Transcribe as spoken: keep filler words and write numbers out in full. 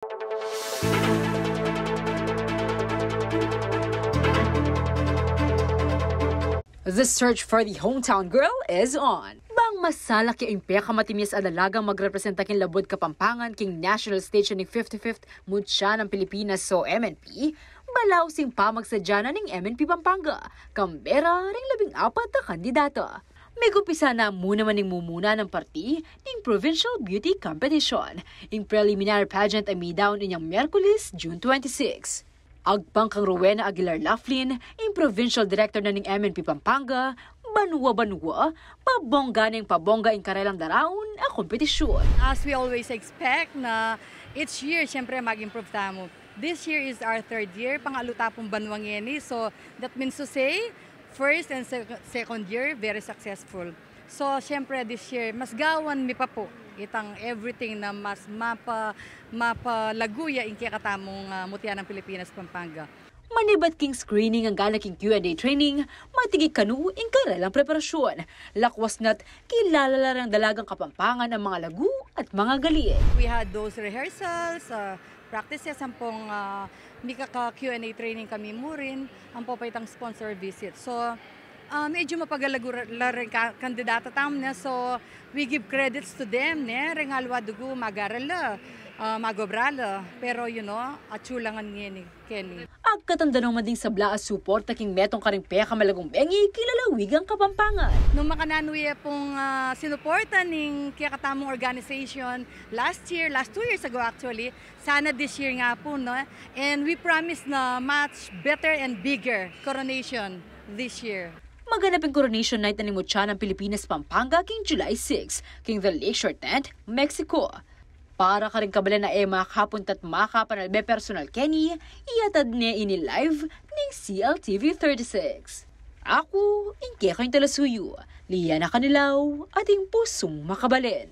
The search for the hometown girl is on. Bang masalak ya ing pekamatimis a dalagang magrepresenta king labuad Kapampangan king national stage ning fifty-fifth Mutya ng Pilipinas o M N P, balaus ing pamagsadya na ning M N P Pampanga, kambera ring labing apat a kandidata. Mikumpisa na mu naman ing mumuna nang parti ning Provincial Beauty Competition, ing preliminary pageant a midaun inyang Miyerkules, June twenty-six. Agpang kang Rowena Aguilar Laughlin, ing Provincial Director na ning M N P Pampanga, banwa-banwa, pabongga neng pabongga ing karelang daraun a kompetisyon. As we always expect na each year, siyempre, mag-improve tamu. This year is our third year, pangatlu ta pung banwa ngeni, so that means to say, first and sec- second year, very successful. So, siyempre, this year, mas gawan mi pa pu itang everything na mas mapa, mapalagu ya ing kekatamung, ah, Mutya ng Pilipinas, Pampanga. Manibat king screening anggang king Q and A training, matigit kanu ing karelang preparasyon. Lakwas na't kilala la reng dalagang Kapampangan a mga lagu at mga galing. We had those rehearsals, ah, practices, ampong, ah, mikaka-Q and A training kami mu rin, ampo pa itang sponsor visit. So, ah, medyo mapagalagu ra-, la reng ka-, kandidata tamu, ne? So, we give credits to them, ne? Reng aliwa dugu, mag-aral la, ah, mag-obra la. Pero, you know, atyu la ngan ngeni, keni. Agkatang danung man ding sabla a suporta king metung karing pekamalagung bengi king lalawigan Kapampangan. Nung makananu ya pung, ah, sinuporta ning kekatamung organization last year, last two years ago actually, sana this year nga pu, no? And we promise na much better and bigger coronation this year. Maganap ing Coronation Night na ning Mutya ng Pilipinas Pampanga king July six, king The Lakeshore Tent, Mexico. Para karing kabalen a e makapunta't makapanalbe personal keni, iatad ne ini live ning C L T V thirty-six. Aku, ing kekayung talasuyu, Liana Canilaw, ating pusung makabalen.